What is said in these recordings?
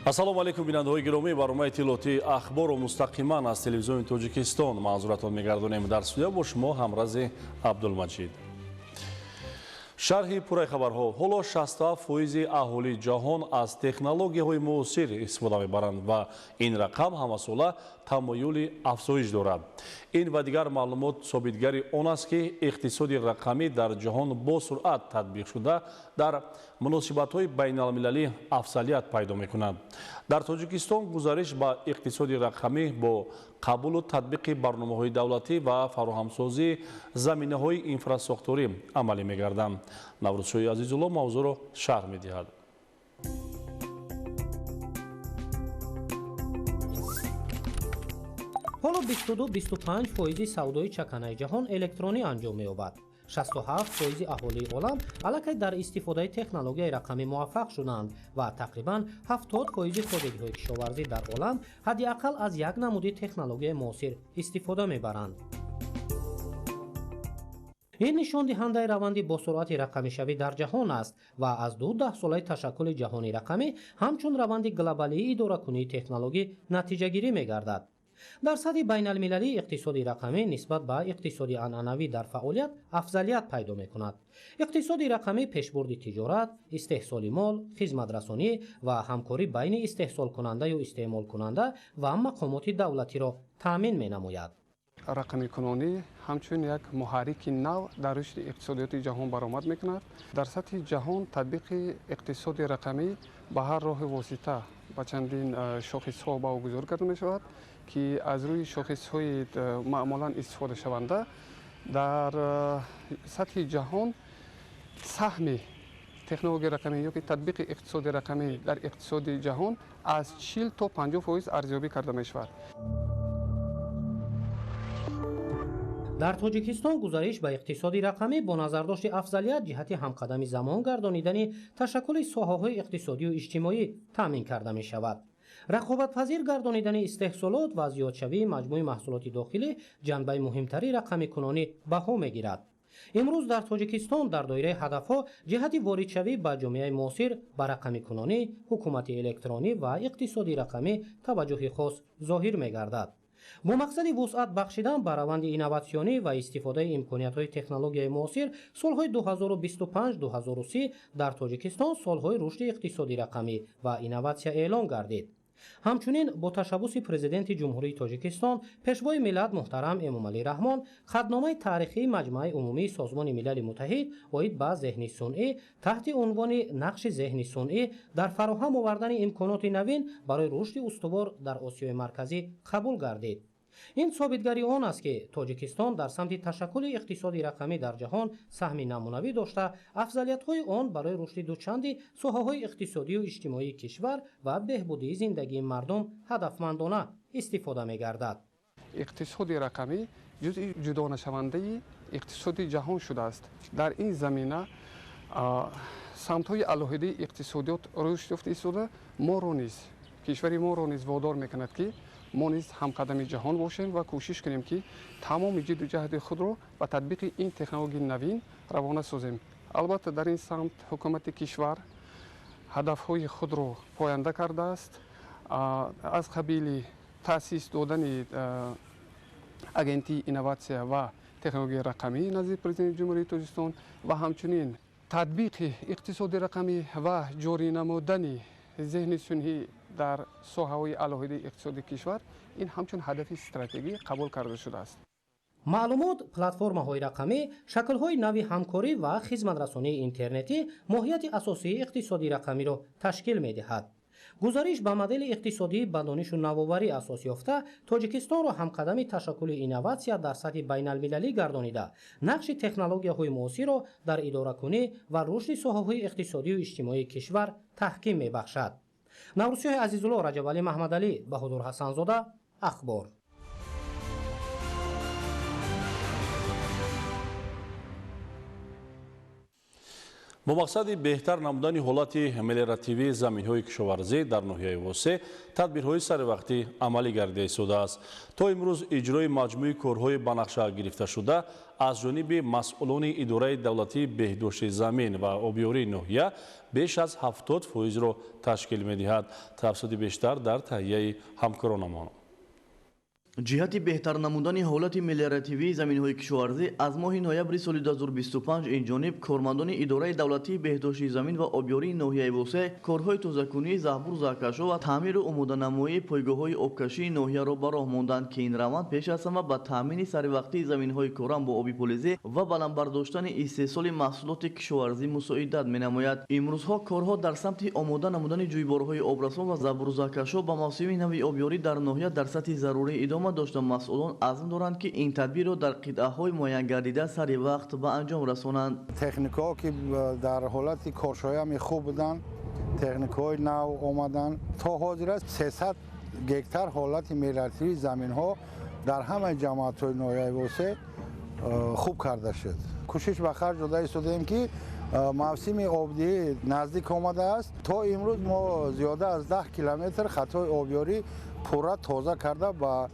Ассалому алайкум, бинандаҳои гиромӣ. Барномаи иттилоотии Ахборро мустақиман аз телевизиони Тоҷикистон манзуратон мегардонем. Дар студия бо шумо ҳамрази Абдулмаҷид. Шарҳи пурраи хабарҳо. Ҳоло 67% аҳолии ҷаҳон аз технологияҳои муосир истифода мебаранд ва ин рақам ҳамасола тамоюли афзоиш дорад. Ин ва дигар маълумот собитгари он аст, ки иқтисоди рақамӣ дар ҷаҳон бо суръат татбиқ шуда, дар муносибатҳои байналмилалӣ афзалият пайдо мекунад. Дар Тоҷикистон гузариш ба иқтисоди рақамӣ бо қабулу татбиқи барномаҳои давлатӣ ва фароҳамсозии заминаҳои инфрасохторӣ амалӣ мегарданд. Наврӯзшоҳи Азизулло мавзӯъро шарҳ медиҳад. Ҳоло 22-25 фоизи савдои чаканаи ҷаҳон электронӣ анҷом меёбад. 67 фоизи аҳолии олам аллакай дар истифодаи технологияи рақамӣ муваффақ шуданд ва тақрибан 70 фоизи хоҷагиҳои кишоварзӣ дар олам ҳадди ақал аз як намуди технологияи муосир истифода мебаранд. Ин нишондиҳандаи раванди босуръати рақамишавӣ дар ҷаҳон аст ва аз ду даҳсолаи ташаккули ҷаҳони рақамӣ ҳамчун раванди глобалии идоракунии технологӣ натиҷагирӣ мегардад. Дар сатҳи байналмилалӣ иқтисоди рақамӣ нисбат ба иқтисоди анъанавӣ дар фаъолият афзалият пайдо мекунад. Иқтисоди рақамӣ пешбурди тиҷорат, истеҳсоли мол, хизматрасонӣ ва ҳамкорӣ байни истеҳсолкунандаю истеъмолкунанда ва мақомоти давлатиро таъмин менамояд. Рақамикунонӣ ҳамчун як муҳаррики нав дар рушди иқтисодиёти ҷаҳон баромад мекунад. Дар сатҳи ҷаҳон татбиқи иқтисоди рақамӣ ба ҳар роҳи восита ба чандин шохисҳо баҳогузорӣ карда мешавад, ки аз рӯи шохисҳои маъмулан истифодашаванда дар сатҳи ҷаҳон саҳми технологияи рақамӣ ёки татбиқи иқтисоди рақамӣ дар иқтисоди ҷаҳон аз 40 то 50% арзёбӣ карда мешавад. Дар Тоҷикистон гузариш ба иқтисоди рақамӣ бо назардошти афзалият ҷиҳати ҳамқадами замон гардонидани ташаккули соҳаҳои иқтисодию иҷтимоӣ таъмин карда мешавад. Рақобатпазир гардонидани истеҳсолот ва зиёдшавии маҷмӯи маҳсулоти дохилӣ ҷанбаи муҳимтари рақамикунонӣ баҳо мегирад. Имрӯз дар Тоҷикистон дар доираи ҳадафҳо ҷиҳати воридшавӣ ба ҷомеаи муосир ба рақамикунонӣ, ҳукумати электронӣ ва иқтисоди рақамӣ таваҷҷӯҳи хос зоҳир мегардад. Бо мақсади вусъат бахшидан ба раванди инноватсионӣ ва истифодаи имкониятҳои технологияи муосир, солҳои 2025-2030 дар Тоҷикистон солҳои рушди иқтисоди рақамӣ ва инноватсия эълон гардид. Ҳамчунин бо ташаббуси Президенти Ҷумҳурии Тоҷикистон, Пешвои миллат муҳтарам Эмомалӣ Раҳмон, хатномаи таърихии Маҷмааи умумии Созмони Милали Муттаҳид оид ба зеҳни сунъӣ таҳти унвони «Нақши зеҳни сунъӣ дар фароҳам овардани имконоти навин барои рушди устувор дар Осиёи Марказӣ» қабул гардид. Ин собитгари он аст, ки Тоҷикистон дар самти ташаккули иқтисоди рақамӣ дар ҷаҳон саҳми намунавӣ дошта, афзалиятҳои он барои рушди дучанди соҳаҳои иқтисодию иҷтимоии кишвар ва беҳбудии зиндагии мардум ҳадафмандона истифода мегардад. Иқтисоди рақамӣ ҷузъи ҷудонашавандаи иқтисоди ҷаҳон шудааст. Дар ин замина самтҳои алоҳидаи иқтисодиёт рушд ёфта истода, моро низ, кишвари моро низ водор мекунад, ки мо низ ҳамқадами ҷаҳон бошем ва кӯшиш кунем, ки тамоми ҷидду ҷаҳди худро ба татбиқи ин технологияи навин равона созем. Албатта, дар ин самт ҳукумати кишвар ҳадафҳои худро поянда кардааст, аз қабили таъсис додани Агентии инноватсия ва технологияи рақамӣ назди Президенти Ҷумҳурии Тоҷикистон ва ҳамчунин татбиқи иқтисоди рақамӣ ва ҷорӣ намудани зеҳни сунъӣ дар соҳаҳои алоҳидаи иқтисоди кишвар. Ин ҳамчун ҳадафи стратегӣ қабул карда шудааст. Маълумот, платформаҳои рақамӣ, шаклҳои нави ҳамкорӣ ва хизматрасонии интернетӣ моҳияти асосии иқтисоди рақамиро ташкил медиҳад. Гузариш ба модели иқтисодӣ ба донишу навоварӣ асос ёфта, Тоҷикистонро ҳамқадами ташаккули инноватсия дар сатҳи байналмилалӣ гардонида, нақши технологияҳои муосирро дар идоракунӣ ва рушди соҳаҳои иқтисодию иҷтимоии кишвар таҳким мебахшад. Наврӯзшоҳи Азизулло, Раҷабалӣ Маҳмадалӣ, Баҳодур Ҳасанзода, Ахбор. Бо мақсади беҳтар намудани ҳолати мелиоративии заминҳои кишоварзӣ дар ноҳияи Восе тадбирҳои саривақтӣ амалӣ гардида истодааст. То имрӯз иҷрои маҷмӯи корҳои ба нақша гирифташуда аз ҷониби масъулони идораи давлатии беҳдошти замин ва обиёрии ноҳия беш аз 70%-ро ташкил медиҳад. Тафсилоти бештар дар таҳияи ҳамкоронамон. Ҷиҳати беҳтар намудани ҳолати мелиоративии заминҳои кишоварзӣ аз моҳи ноябри соли 2025 инҷониб кормандони идораи давлатии беҳдошти замин ва обёрии ноҳияи Восе корҳои тозакунии заҳбур заҳкашҳо ва таъмиру омоданамоии пойгоҳҳои обкашии ноҳияро ба роҳ монданд, ки ин раванд пеш аз ҳама ба таъмини саривақтии заминҳои корам бо оби полизӣ ва баланд бардоштани истеҳсоли маҳсулоти кишоварзӣ мусоидат менамояд. Имрӯзҳо корҳо дар самти омода намудани ҷӯйборҳои обрасон ва заҳбуру заҳкашҳо ба мавсими нави обёрӣ дар ноҳия дар сатҳи зарурӣ идома дошта, масъулон азм доранд, ки ин тадбирро дар қитъаҳои муайянгардида сари вақт ба анҷом расонанд. Техникаҳо ки дар ҳолати коршоями хуб буданд, техникаҳои нав омаданд. То ҳозир аст 300 гектар ҳолати мелиоративии заминҳо дар ҳамаи ҷамоатҳои ноҳияи Восе хуб карда шуд. Кӯшиш ба харҷ дода истодаем, ки мавсими обдиҳӣ наздик омадааст. То имрӯз мо зиёда аз 10 километр хатҳои обёрӣ пурра тоза карда ба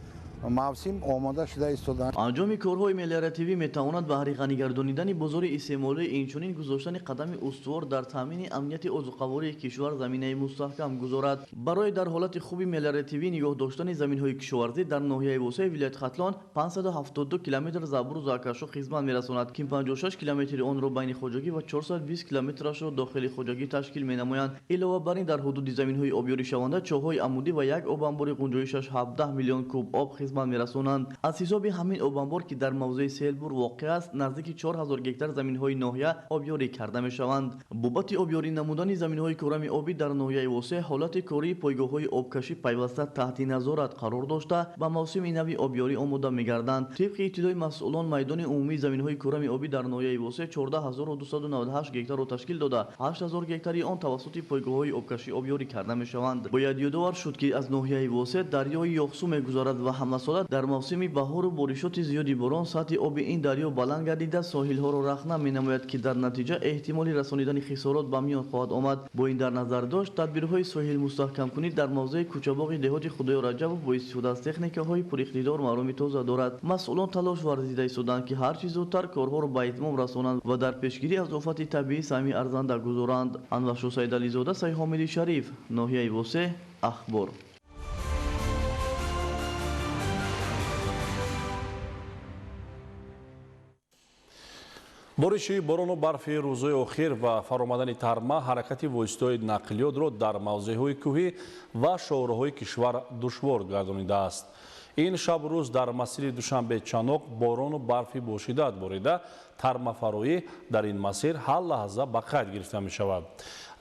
мавсим омода шуда истоданд. Анҷоми корҳои мелиоративӣ метавонад баҳри ғанигардонидани бозори истеъмолӣ, инчунин гузоштани қадами устувор дар таъмини амнияти озуқавории кишвар заминаи мустаҳкам гузорад. Барои дар ҳолати хуби мелиоративӣ нигоҳ доштани заминҳои кишоварзӣ дар ноҳияи Восеи вилояти Хатлон 572 километр заҳбуру заҳкашҳо хизмат мерасонад, ки 56 километри онро байни хоҷагӣ ва 420 километрашро дохили хоҷагӣ ташкил менамоянд. Илова бар ин, дар ҳудуди заминҳои обёришаванда чоҳҳои амудӣ ва як обанбори ғунҷоишаш 17 миллион куб об хизмат мерасонанд. Аз ҳисоби ҳамин обанбор, ки дар мавзеи Селбур воқеъ аст, наздики 4000 гектар заминҳои ноҳия обёрӣ карда мешаванд. Бобати обёрӣ намудани заминҳои корами обӣ дар ноҳияи Восе ҳолати кории пойгоҳҳои обкашӣ пайваста таҳти назорат қарор дошта, ба мавсими нави обёрӣ омода мегарданд. Тибқи иттилои масъулон, майдони умумии заминҳои корами обӣ дар ноҳияи Восе 14298 гектарро ташкил дода, 8000 гектари он тавассути пойгоҳҳои обкашӣ обёрӣ карда мешаванд. Бояд ёдовар шуд, ки аз ноҳияи Восе дарёи Ёхсу мегузарад ва ҳамасола дар мавсими баҳору боришоти зиёди борон сатҳи оби ин дарё баланд гардида соҳилҳоро рахна менамояд, ки дар натиҷа эҳтимоли расонидани хисорот ба миён хоҳад омад. Бо ин дар назар дошт, тадбирҳои соҳилмустаҳкамкунӣ дар мавзеи кӯчабоғи деҳоти Худоё Раҷабов бо истифода аз техникаҳои пуриқтидор мароми тоза дорад. Масъулон талош варзида истоданд, ки ҳарчи зудтар корҳоро ба итмом расонанд ва дар пешгирӣ аз офати табиӣ саҳми арзанда гузоранд. Анваршо Саидализода, Сайҳомиди Шариф, ноҳияи Восе, Ахбор. Бориши борону барфи рӯзҳои охир ва фаромадани тарма ҳаракати воситаҳои нақлиётро дар мавзеъҳои кӯҳӣ ва шоҳроҳҳои кишвар душвор гардонидааст. Ин шабрӯз дар масири Душанбе-Чаноқ борону барфи бошиддат борида, тармафароӣ дар ин масир ҳар лаҳза ба қайд гирифта мешавад.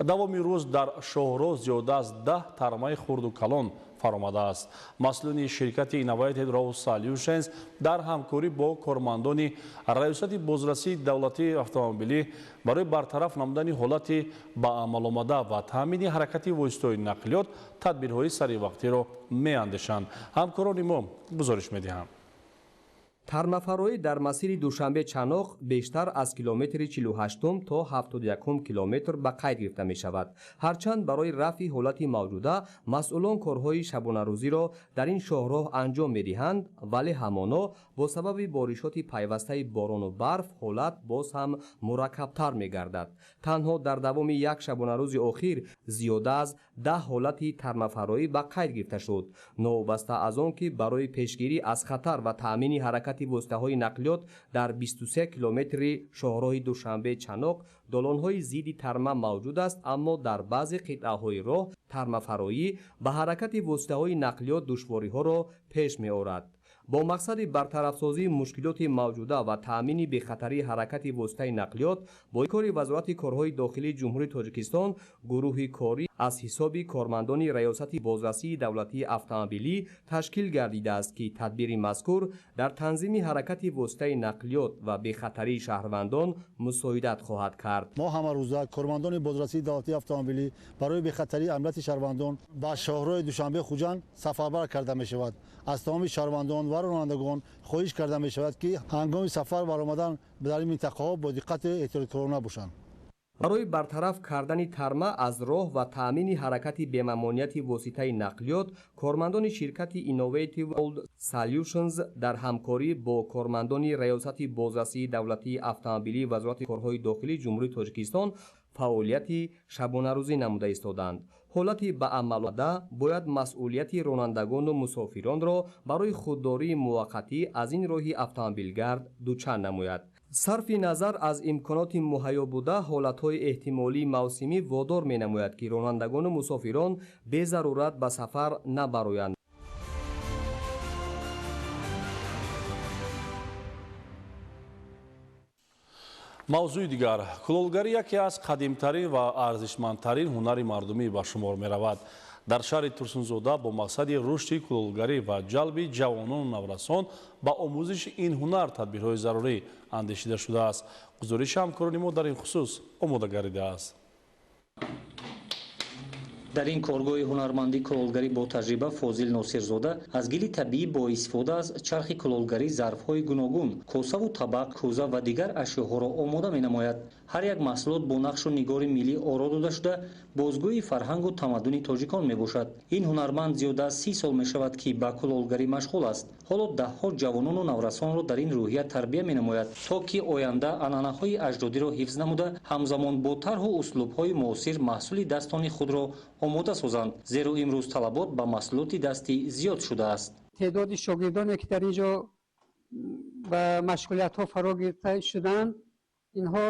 Давоми рӯз дар шоҳроҳ зиёда аз 10 тармаи хурду калон фаромадааст. Масъулони ширкати Innovated Road Solutions дар ҳамкорӣ бо кормандони раёсати бозрасии давлатии автомобилӣ барои бартараф намудани ҳолати ба амал омада ва таъмини ҳаракати воситаҳои нақлиёт тадбирҳои саривақтиро меандешанд. Ҳамкорони мо гузориш медиҳанд. Тармафароӣ дар масири Душанбе-Чаноқ бештар аз километри 48 то 71 километр ба қайд гирифта мешавад. Ҳарчанд барои рафъи ҳолати мавҷуда масъулон корҳои шабонарӯзиро дар ин шоҳроҳ анҷом медиҳанд, вале ҳамоно бо сабаби боришоти пайвастаи борону барф ҳолат боз ҳам мураккабтар мегардад. Танҳо дар давоми як шабонарӯзи охир зиёда аз 10 ҳолати тармафароӣ ба қайд гирифта шуд. Новобаста аз он ки барои пешгирӣ аз хатар ва таъмини ҳаракати воситаҳои нақлиёт дар 23 километри шоҳроҳи Душанбе-Чаноқ долонҳои зидди тарма мавҷуд аст, аммо дар баъзе қитъаҳои роҳ тармафароӣ ба ҳаракати воситаҳои нақлиёт душвориҳоро пеш меорад. Бо мақсади бартарафсозии мушкилоти мавҷуда ва таъмини бехатарии ҳаракати воситаи нақлиёт бо кори Вазорати корҳои дохилии Ҷумҳурии Тоҷикистон гурӯҳи корӣ аз ҳисоби кормандони Раёсати бозрасии давлатии автомобилӣ ташкил гардидааст, ки тадбири мазкур дар танзими ҳаракати воситаи нақлиёт ва бехатарии шаҳрвандон мусоидат хоҳад кард. Мо ҳамарӯза кормандони бозрасии давлатии автомобилӣ барои бехатарии амнияти шаҳрвандон ба шоҳроҳи Душанбе-Хуҷанд сафарбар карда мешавад. Аз тамоми шаҳрвандон ва ронандагон хоҳиш карда мешавад, ки ҳангоми сафар баромадан дар ин минтақаҳо бо диққати эҳтиёткорона бошанд. Барои бартараф кардани тарма аз роҳ ва таъмини ҳаракати бемамониати воситаи нақлиёт, кормандони ширкати Innovative World Solutions дар ҳамкорӣ бо кормандони Раёсати бозрасии давлатии автомобилии Вазорати корҳои дохилии Ҷумҳурии Тоҷикистон фаъолияти шабонарӯзӣ намуда истоданд. Ҳолати ба амал омада бояд масъулияти ронандагону мусофиронро барои худдории муваққатӣ аз ин роҳи автомобилгард дучанд намояд. Сарфи назар аз имконоти муҳайё буда, ҳолатҳои эҳтимолии мавсимӣ водор менамояд, ки ронандагону мусофирон безарурат ба сафар набароянд. Мавзӯи дигар. Кулолгарӣ яке аз қадимтарин ва арзишмандтарин ҳунари мардумӣ ба шумор меравад. Дар шаҳри Турсунзода бо мақсади рушди кулолгарӣ ва ҷалби ҷавонону наврасон ба омӯзиши ин ҳунар тадбирҳои зарурӣ андешида шудааст. Гузориши ҳамкорони мо дар ин хусус омода гардидааст. Дар ин коргоҳи ҳунармандии кулолгарӣ бо таҷриба Фозил Носирзода аз гили табиӣ бо истифода аз чархи кулолгарӣ зарфҳои гуногун, косаву табақ, кӯза ва дигар ашёҳоро омода менамояд. Ҳар як маҳсулот бо нақшу нигори миллӣ оро дода шуда, бозгӯи фарҳангу тамаддуни тоҷикон мебошад. Ин ҳунарманд зиёда аз 30 сол мешавад, ки ба кулолгарӣ машғул аст. Ҳоло даҳҳо ҷавонону наврасонро дар ин рӯҳия тарбия менамояд, то ки оянда анъанаҳои аҷдодиро ҳифз намуда, ҳамзамон бо тарҳу услубҳои муосир маҳсули дастони худро омода созанд, зеро имрӯз талабот ба маҳсулоти дастӣ зиёд шудааст. Теъдоди шогирдоне ки дар ин ҷо ба машғулиятҳо фаро гирифта шуданд, инҳо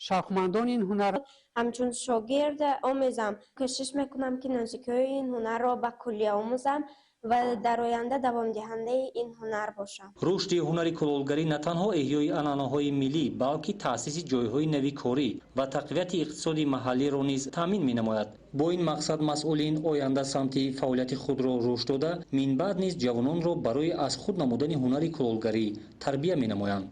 шавқмандони ин ҳунар. Ҳамчун шогирд омезам, кӯшиш мекунам, ки нозикиҳои ин ҳунарро ба куллия омӯзам ва дар оянда давомдиҳандаи ин ҳунар бошам. Рушди ҳунари кулолгарӣ на танҳо эҳёи анъанаҳои миллӣ, балки таъсиси ҷойҳои нави корӣ ва тақвияти иқтисоди маҳаллиро низ таъмин менамояд. Бо ин мақсад масъулин оянда самти фаъолияти худро рушд дода, минбаъд низ ҷавононро барои аз худ намудани ҳунари кулолгарӣ тарбия менамоянд.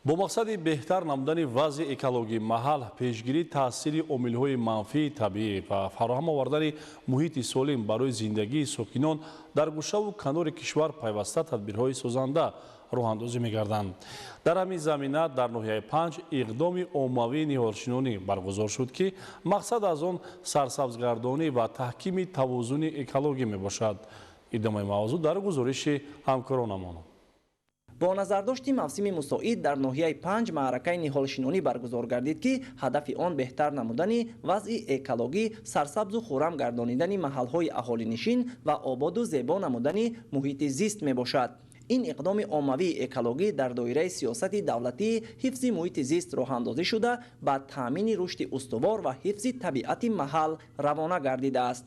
Бо мақсади беҳтар намудани вазъи экологии маҳал, пешгирии таъсири омилҳои манфии табиӣ ва фароҳам овардани муҳити солим барои зиндагии сокинон дар гӯшаву канори кишвар пайваста тадбирҳои созанда роҳандозӣ мегарданд. Дар ҳамин замина дар ноҳияи Панҷ иқдоми оммавии ниҳолшинонӣ баргузор шуд, ки мақсад аз он сарсабзгардонӣ ва таҳкими тавозуни экологӣ мебошад. Идомаи мавзӯъ дар гузориши ҳамкоронамон. Бо назардошти мавсими мусоид дар ноҳияи Панҷ маъракаи ниҳолшинонӣ баргузор гардид, ки ҳадафи он беҳтар намудани вазъи экологӣ, сарсабзу хуррам гардонидани маҳалҳои аҳолинишин ва ободу зебо намудани муҳити зист мебошад. Ин иқдоми оммавии экологӣ дар доираи сиёсати давлатии ҳифзи муҳити зист роҳандозӣ шуда, ба таъмини рушди устувор ва ҳифзи табиати маҳал равона гардидааст.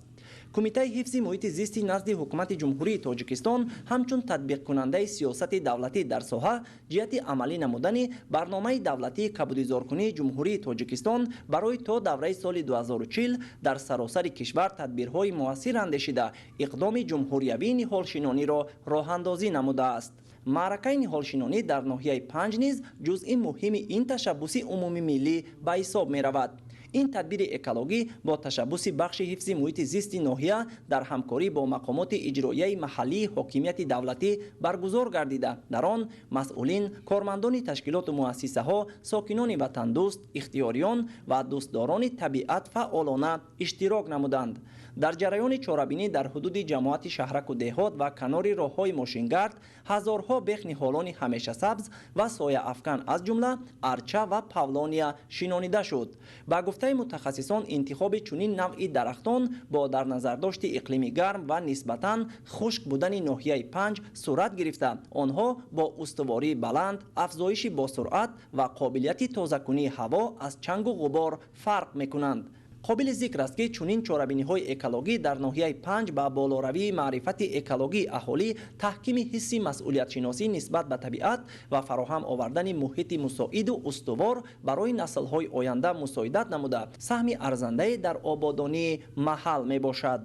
Кумитаи ҳифзи муҳити зисти назди Ҳукумати Ҷумҳурии Тоҷикистон ҳамчун татбиқкунандаи сиёсати давлатӣ дар соҳа ҷиҳати амалӣ намудани барномаи давлатии кабудизоркунии Ҷумҳурии Тоҷикистон барои то давраи соли 2040 дар саросари кишвар тадбирҳои муассир андешида, иқдоми ҷумҳуриявии ниҳолшинониро роҳандозӣ намудааст. Маъракаи ниҳолшинонӣ дар ноҳияи Панҷ низ ҷузъи муҳими ин ташаббуси умумимиллӣ ба ҳисоб меравад. Ин тадбири экологӣ бо ташаббуси бахши ҳифзи муҳити зисти ноҳия дар ҳамкорӣ бо мақомоти иҷроияи маҳаллии ҳокимияти давлатӣ баргузор гардида, дар он масъулин, кормандони ташкилоту муассисаҳо, сокинони ватандӯст, ихтиёриён ва дӯстдорони табиат фаъолона иштирок намуданд. Дар ҷараёни чорабинӣ дар ҳудуди ҷамоати шаҳраку деҳот ва канори роҳҳои мошингард ҳазорҳо бех ниҳолони ҳамешасабз ва сояафкан аз ҷумла арча ва павлония шинонида шуд. Ба гуфтаи мутахассисон, интихоби чунин навъи дарахтон бо дар назардошти иқлими гарм ва нисбатан хушк будани ноҳияи Панҷ сурат гирифта, онҳо бо устувории баланд, афзоиши босуръат ва қобилияти тозакунии ҳаво аз чангу ғубор фарқ мекунанд. Қобили зикр аст, ки чунин чорабиниҳои экологӣ дар ноҳияи Панҷ ба болоравии маърифати экологии аҳолӣ, таҳкими ҳисси масъулиятшиносӣ нисбат ба табиат ва фароҳам овардани муҳити мусоиду устувор барои наслҳои оянда мусоидат намуда, саҳми арзандае дар ободонии маҳал мебошад.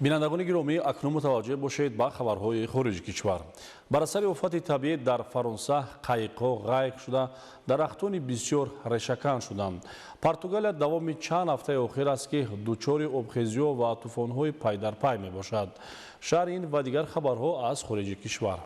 Бинандагони гиромӣ, акнун мутаваҷҷеҳ бошед ба хабарҳои хориҷи кишвар. Бар асари офати табиӣ дар Фаронса қайиқҳо ғайқ шуда, дарахтони бисёр решакан шуданд. Португалия давоми чанд ҳафтаи охир аст, ки дучори обхезиҳо ва тӯфонҳои пайдарпай мебошад. Шарҳи ин ва дигар хабарҳо аз хориҷи кишвар.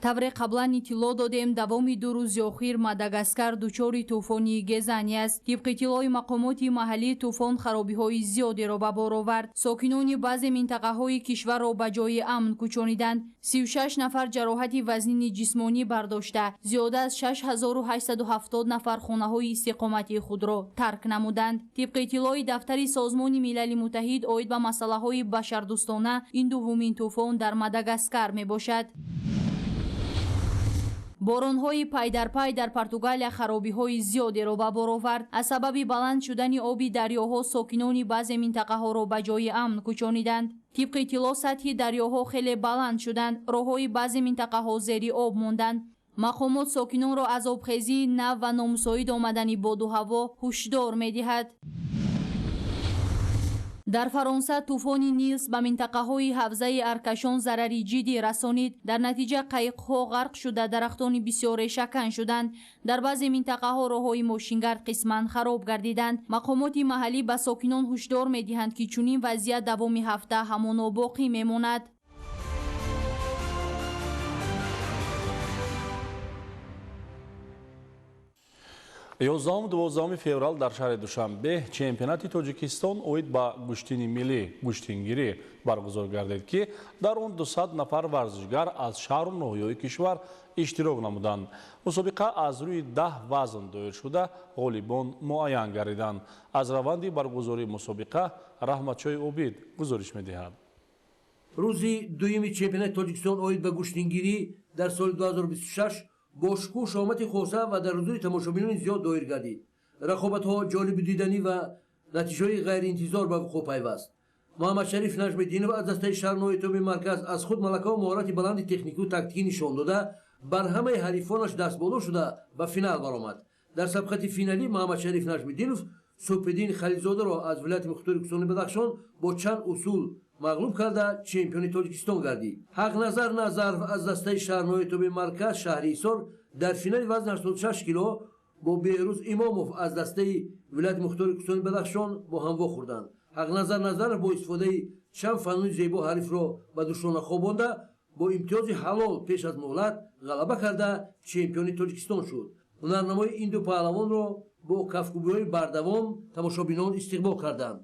Тавре қаблан иттилоъ додем, давоми 2 рӯзи охир Мадагаскар дучори тӯфони Гезани аст. Тибқи иттилои мақомоти маҳаллӣ, тӯфон харобиҳои зиёдеро ба бор овард. Сокинони баъзе минтақаҳои кишварро ба ҷои амн кӯчониданд. 36 нафар ҷароҳати вазнини ҷисмонӣ бардошта, зиёда аз 6870 нафар хонаҳои истиқоматии худро тарк намуданд. Тибқи иттилои дафтари Созмони Милали Муттаҳид оид ба масъалаҳои башардӯстона, ин дуввумин тӯфон дар Мадагаскар мебошад. Боронҳои пайдарпай дар Португалия харобиҳои зиёдеро ба бор овард. Аз сабаби баланд шудани оби дарёҳо сокинони баъзе минтақаҳоро ба ҷои амн кӯчониданд. Тибқи иттилоъ, сатҳи дарёҳо хеле баланд шуданд, роҳҳои баъзе минтақаҳо зери об монданд. Мақомот сокинонро аз обхезии нав ва номусоид омадани боду ҳаво ҳушдор медиҳад. Дар Фаронса тӯфони Нилс ба минтақаҳои ҳавзаи Аркашон зарари ҷиддӣ расонид. Дар натиҷа қайиқҳо ғарқ шуда, дарахтони бисёр решакан шуданд. Дар баъзе минтақаҳо роҳҳои мошингард қисман хароб гардиданд. Мақомоти маҳаллӣ ба сокинон ҳушдор медиҳанд, ки чунин вазъият давоми ҳафта ҳамоно боқӣ мемонад. Ёздаҳум 12 феврал дар шаҳри Душанбе чемпионати Тоҷикистон оид ба гӯштини миллӣ гӯштингирӣ баргузор гардид, ки дар он 200 нафар варзишгар аз шаҳру ноҳияҳои кишвар иштирок намуданд. Мусобиқа аз рӯи 10 вазн доир шуда, ғолибон муайян гардиданд. Аз раванди баргузории мусобиқа Раҳматшоҳи Обид гузориш медиҳад. Рӯзи дуюми чемпионати Тоҷикистон оид ба гӯштингирӣ дар соли 2026 бо шукӯҳ шоҳмати хоса ва дар ҳузури тамошобинони зиёд доир гардид. Рақобатҳо ҷолибу диданӣ ва натиҷаҳои ғайриинтизор ба вуқӯъ пайваст. Муҳаммадшариф Наҷмиддинов аз дастаи шаҳрнои тоби марказ аз худ малакаву маҳорати баланди техникию тактикӣ нишон дода, бар ҳамаи ҳарифонаш дастболо шуда ба финал баромад. Дар сабқати финалӣ Муҳаммадшариф Наҷмиддинов Субҳиддин Халилзодаро аз вилояти мухтори Кӯҳистони Бадахшон бо чанд усул мағлуб карда чемпиони Тоҷикистон гардид. Ҳақназар Назаров аз дастаи шаҳрнои тоби марказ шаҳри Ҳисор дар финали вазни 86 кило бо Беҳрӯз Имомов аз дастаи вилояти мухтори Кӯҳистони Бадахшон бо ҳам вохӯрданд. Ҳақназар Назаров бо истифодаи чанд фануни зебо ҳарифро ба душона хобонда, бо имтиёзи ҳалол пеш аз муҳлат ғалаба карда чемпиони Тоҷикистон шуд. Ҳунарнамои ин ду паҳлавонро бо кафкӯбиҳои бардавом тамошобинон истиқбол карданд.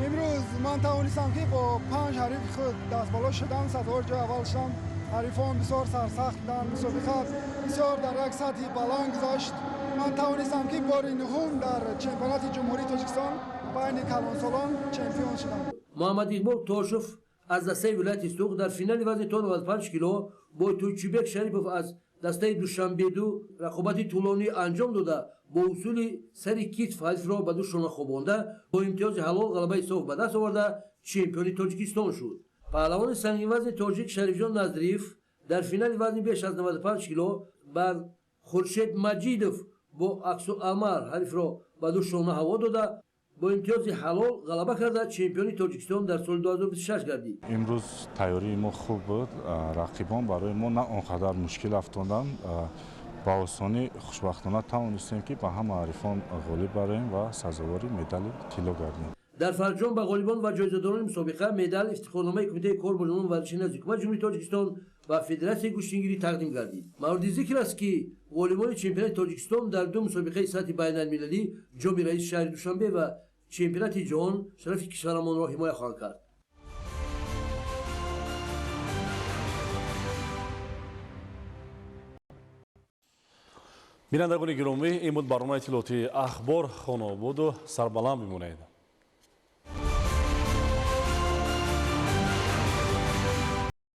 Имрӯз ман тавонистам, ки бо 5 ҳарифи худ дастболо шудам, сазовор ҷои аввал шудам. Ҳарифон бисёр сарсахт буданд, мусобиқа бисёр дар як сатҳи баланд гузашт. Ман тавонистам, ки бори нуҳум дар чемпионати Ҷумҳурии Тоҷикистон байни калонсолон чемпион шудам. Муҳаммад Иқбол Тошев аз дастаи вилояти Суғд дар финали вазни то 95 кило бо Тӯйчибек Шарипов аз дастаи Душанбеду рақобати тӯлонӣ анҷом дода, бо усули сари китф ҳарифро ба душона хобонда, бо имтиёзи ҳалол ғалабаи соф ба даст оварда чемпиони Тоҷикистон шуд. Паҳлавони сангинвазни тоҷик Шарифҷон Назриев дар финали вазни беш аз 95 кило бар Хуршед Маҷидов бо аксуламал ҳарифро ба душона ҳаво дода, бо имтиёзи ҳалол ғалаба карда чемпиони Тоҷикистон дар соли 2026 гардид. Имрӯз тайёрии мо хуб буд, рақибон барои мо на он қадар мушкил афтоданд. Ба осонӣ хушбахтона тавонистем, ки ба ҳама ҳарифон ғолиб бароем ва сазовори медали тилло гардем. Дар фарҷом ба ғолибон ва ҷоизадорони мусобиқа медал, ифтихорномаи Кумитаи кор бо ҷавонон варзиши назди Ҳукумати Ҷумҳурии Тоҷикистон ва Федератсияи гӯштингирӣ тақдим гардид. Мавриди зикр аст, ки ғолибони чемпионати Тоҷикистон дар ду мусобиқаи сатҳи байналмилалӣ, ҷоми раиси шаҳри Душанбе ва чемпионати ҷаҳон шарафи кишварамонро ҳимоя хоҳанд кард. Бинандагони гиромӣ, ин буд барномаи иттилоотии Ахбор. Хонободу сарбаланд бимонед.